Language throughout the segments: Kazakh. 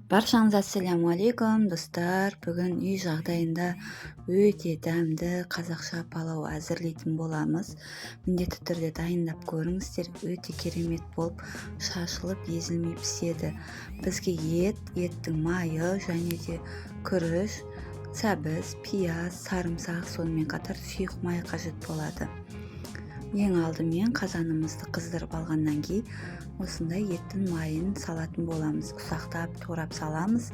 Баршаңызға ассаляму достар. Бүгін үй жағдайында өте дәмді қазақша палау әзірлейтін боламыз. Міндетті түрде дайындап көріңіздер. Өте керемет болып шашылып езілмей піседі. Бізге ет, еттің майы және де күріш, сәбіз, пияз, сарымсақ, сонымен қатар сұйық май қажет болады. Ең алдымен қазанымызды қыздырып алғаннан кейін осындай еттің майын салатын боламыз. Ұсақтап турап саламыз,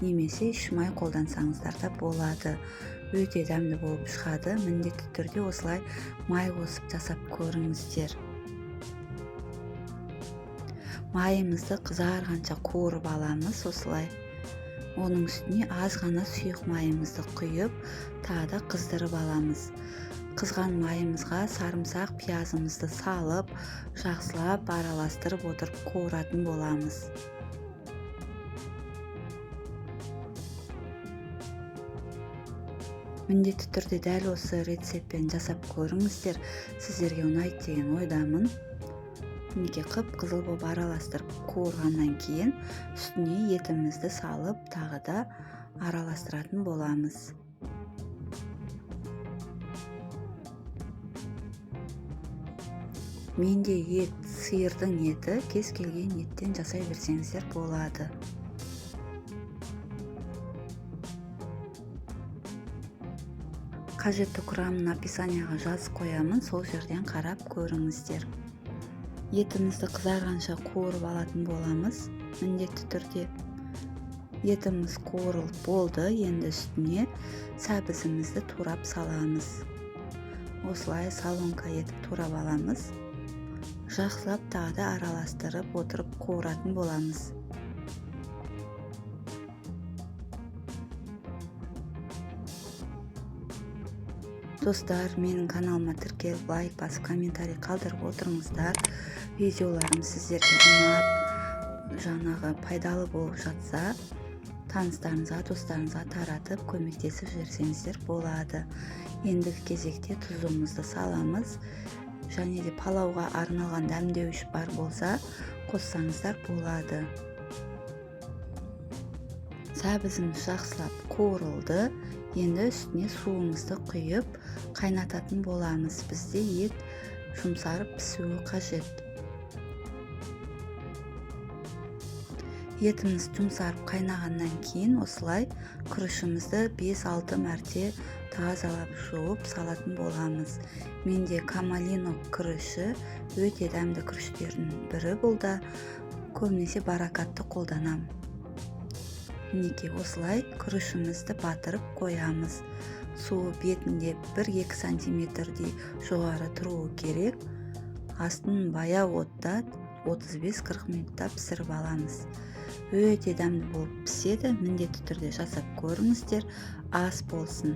немесе іш май қолдансаңыздар да болады. Өте дәмді болып шығады. Міндетті түрде осылай май қосып жасап көріңіздер. Майымызды қызарғанша қуырып аламыз осылай. Оның үстіне аз ғана сұйық майымызды құйып, тағы да қыздырып аламыз. Қызған майымызға сарымсақ, пиязымызды салып, жақсылап араластырып отырып қуыратын боламыз. Міндетті түрде дәл осы рецептпен жасап көріңіздер, сіздерге ұнайды деген ойдамын. Мінекей қып-қызыл болып араластырып қуырғаннан кейін үстіне етімізді салып, тағы да араластыратын боламыз. Менде ет, сиырдың еті, кез келген еттен жасай берсеңіздер болады. Қажетті құрамын описанияға жазып қоямын, сол жерден қарап көріңіздер. Етімізді қызарғанша қуырып алатын боламыз. Міндетті түрде етіміз қуырылып болды, енді үстіне сәбізімізді турап саламыз. Осылай солонка етіп турап аламыз. Жақсылап тағы да араластырып отырып қуыратын боламыз. Достар, менің каналыма тіркеліп, лайк басып, комментарий қалдырып отырыңыздар. Видеоларым сіздерге ұнап, жаңағы пайдалы болып жатса, таныстарыңызға, достарыңызға таратып, көмектесіп жіберсеңіздер болады. Ендігі кезекте тұзымызды саламыз. Және де палауға арналған дәмдеуіш бар болса, қоссаңыздар болады. Сәбізіміз жақсылап қуырылды. Енді үстіне суымызды құйып, қайнататын боламыз. Бізде ет жұмсарып пісуі қажет. Етіміз жұмсарып қайнағаннан кейін осылай күрішімізді 5-6 мәрте тазалап жуып салатын боламыз. Менде камалино күріші өте дәмді күріштердің бірі бұл да, көбінесе баракатты қолданамын. Мінекей осылай күрішімізді батырып қоямыз. Суы бетінде 1-2 сантиметрдей жоғары тұруы керек. Астын баяу отта 35-40 минутта пісіріп аламыз. Өте дәмді болып піседі. Міндетті түрде жасап көріңіздер. Ас болсын.